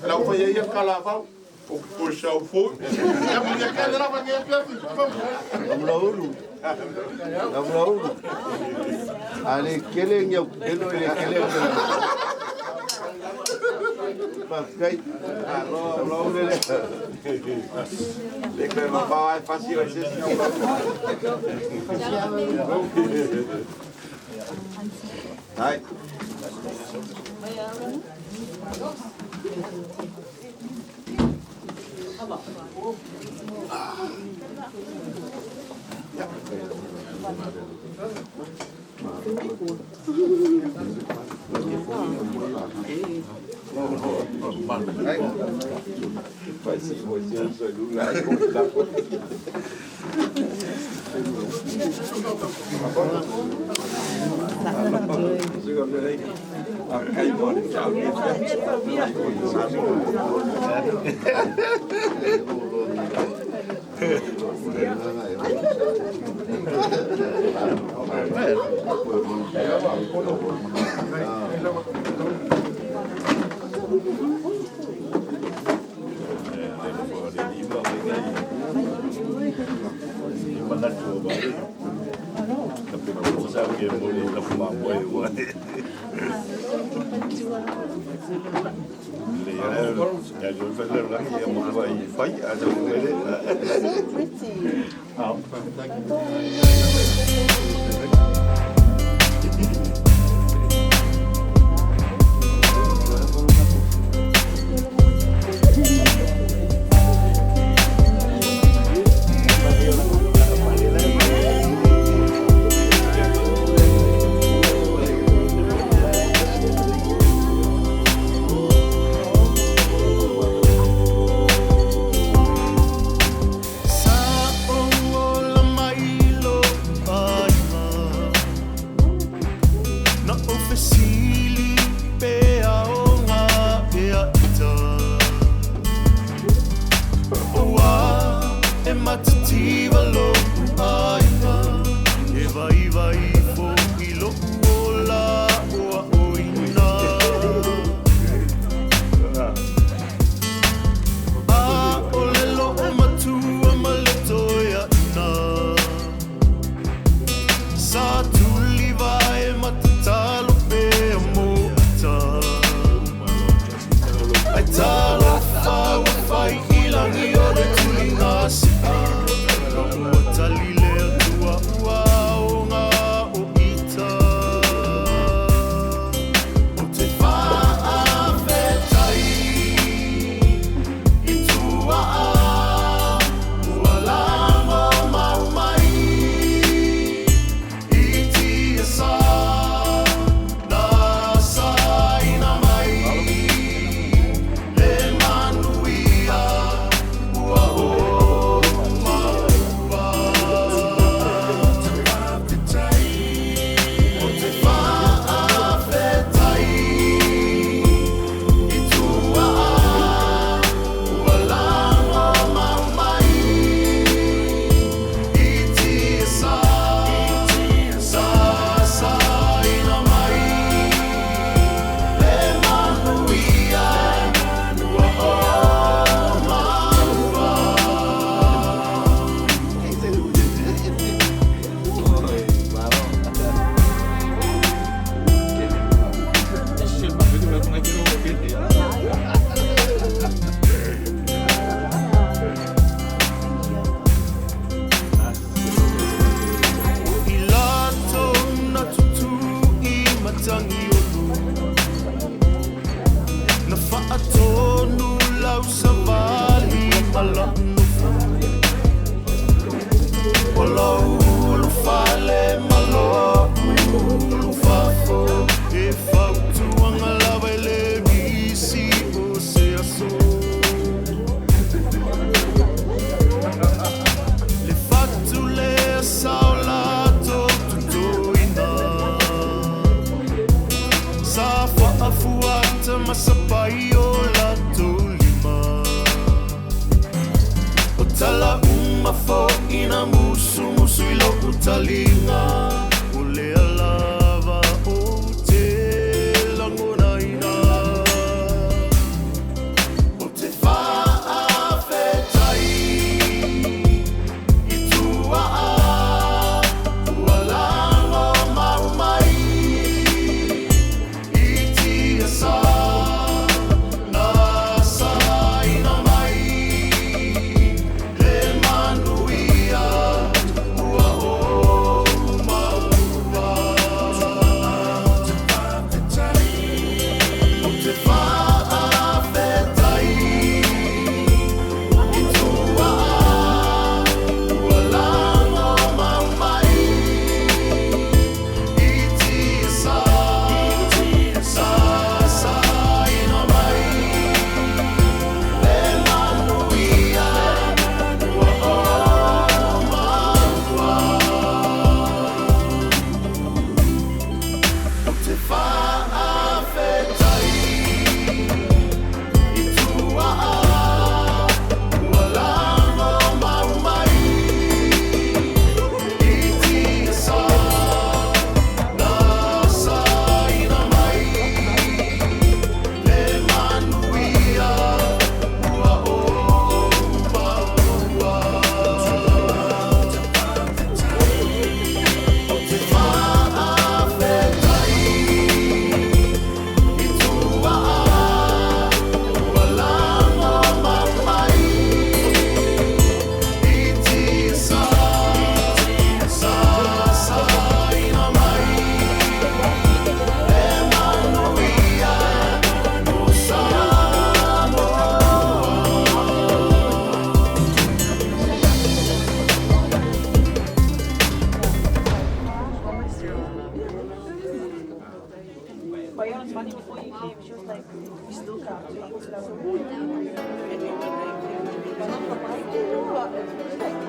Lau fai ai ia le kalavau. O sau foi. Lamulaulu. Lamulaulu. A le kele ni au kelo le kele o le. Faafetai. Lamulaulu le. Le koe mapao ai fasi o se si. Ai. So pretty. Sa ou ola mai loa. Funny before you came, she was like, we still can't wait. And then when they came, you know what? It's like,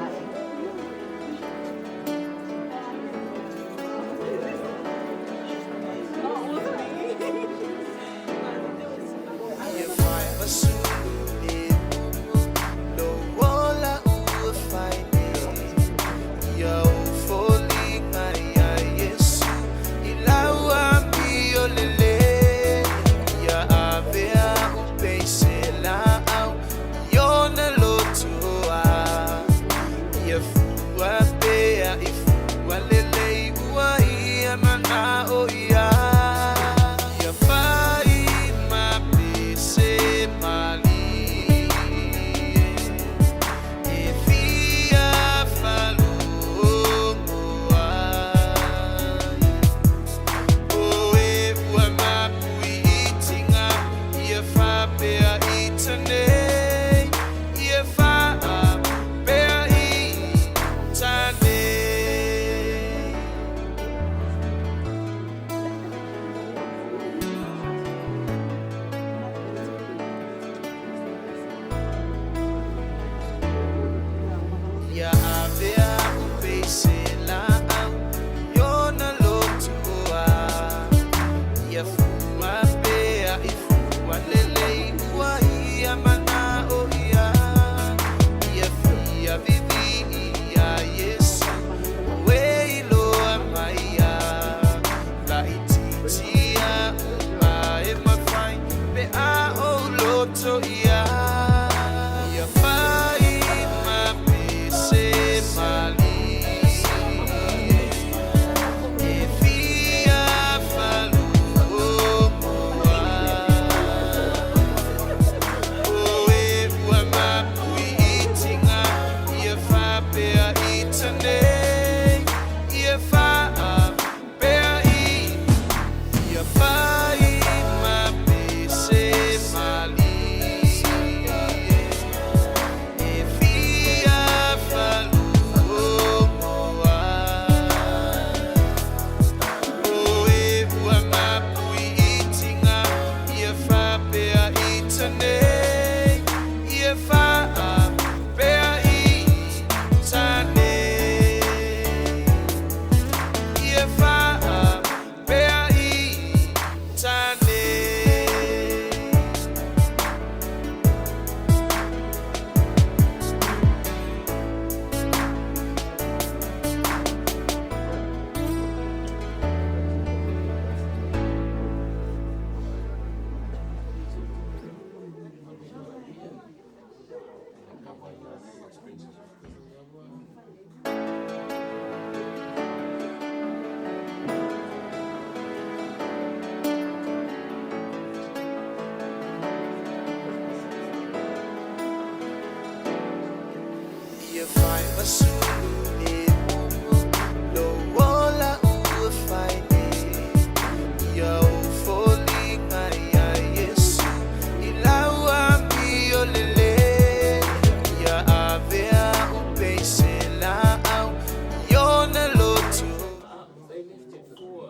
They left at 4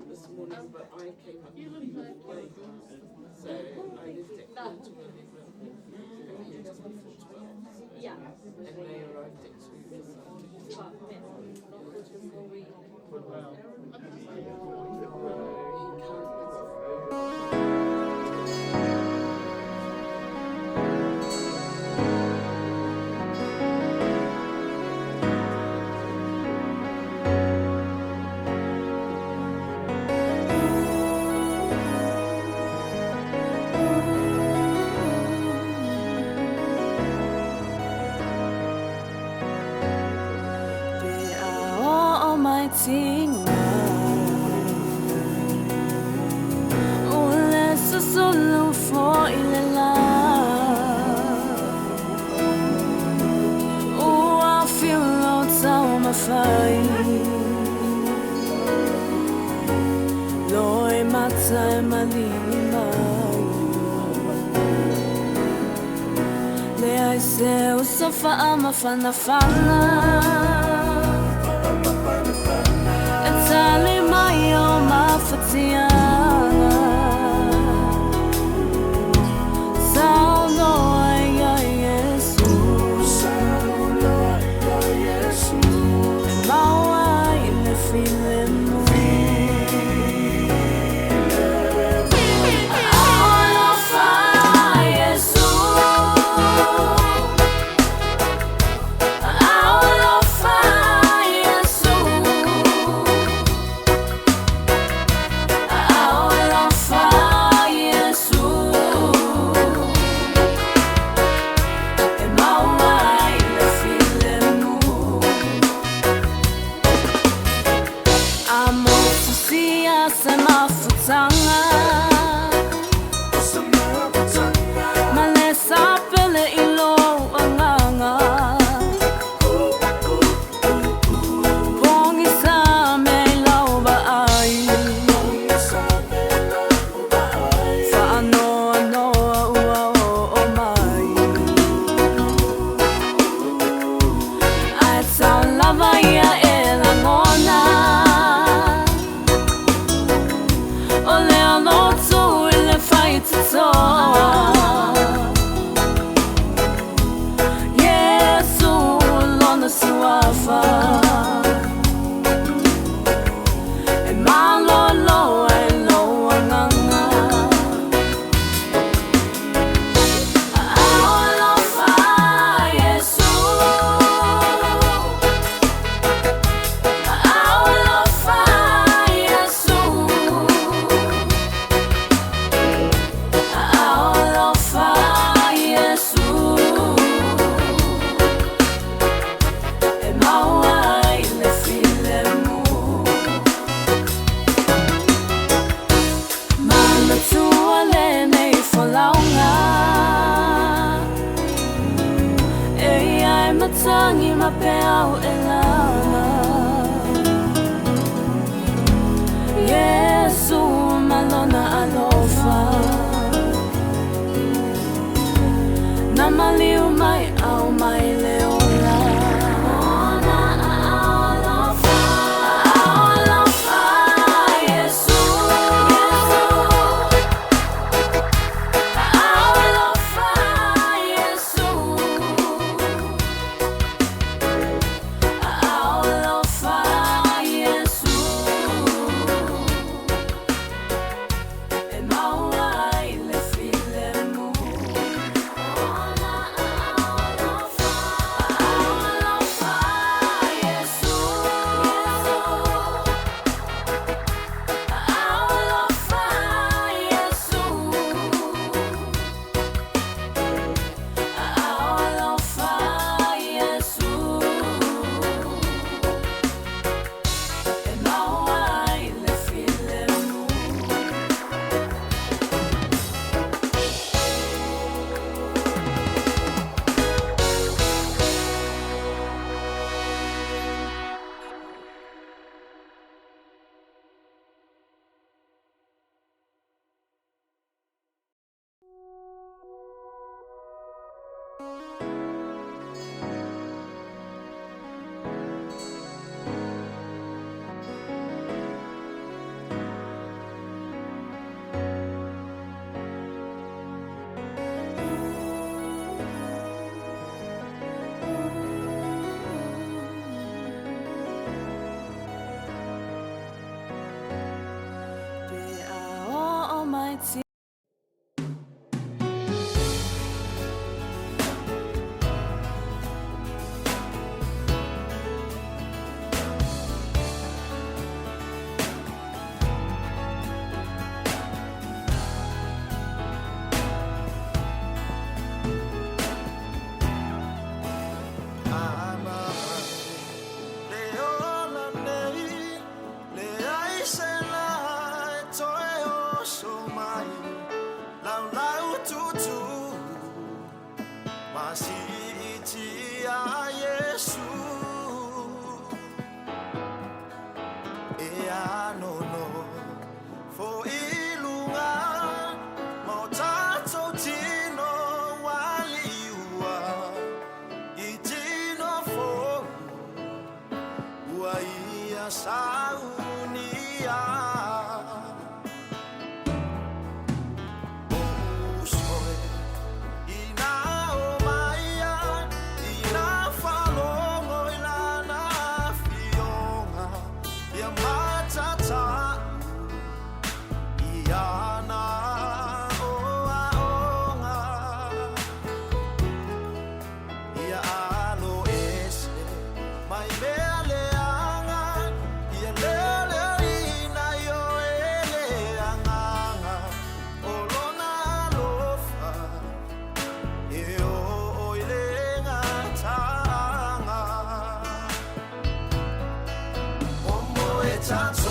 this morning, but I came up late, so I left at 10:45 and just before 12. And they arrived at 2 this afternoon. No, he can't. Fana fana E tali mai o mafatiana. se mafutaga ma le sapele i lou agaga pogisa mea i lau vaai faanoanoa ua oo mai ae tau lava ia e lagona o le alotu i le faitotoa Iesu lona suafa e malōlō ai lou agaga Alofa Iesu Alofa Iesu Alofa Iesu E maua ai le filemu Manatua lenei folauga E ia e matagi ma peau e laga Iesu ma lona alofa Na maliu mai au mai le ola Ona alofa Alofa Iesu Alofa Iesu Alofa Iesu E maua ai le filemu Ona alofa Alofa Iesu Alofa Iesu Alofa Iesu E maua ai le filemu. Pe a oo mai Le ola nei, le ai se la e toe oso mai, lau lau tutu, ma si iti a Yesu. E ano no, fo ilunga, mo tatou tino waliua, i tino fo, ua ia saunia. O uso e, ina o maia, ina falogo i lana afioga, ia matata'u, ia na o aoga. Ia alo ese, mai mea leaga, ia leoleoina i o ele agaga, o lona alofa, e oo i le gataaga. O mo e tatou.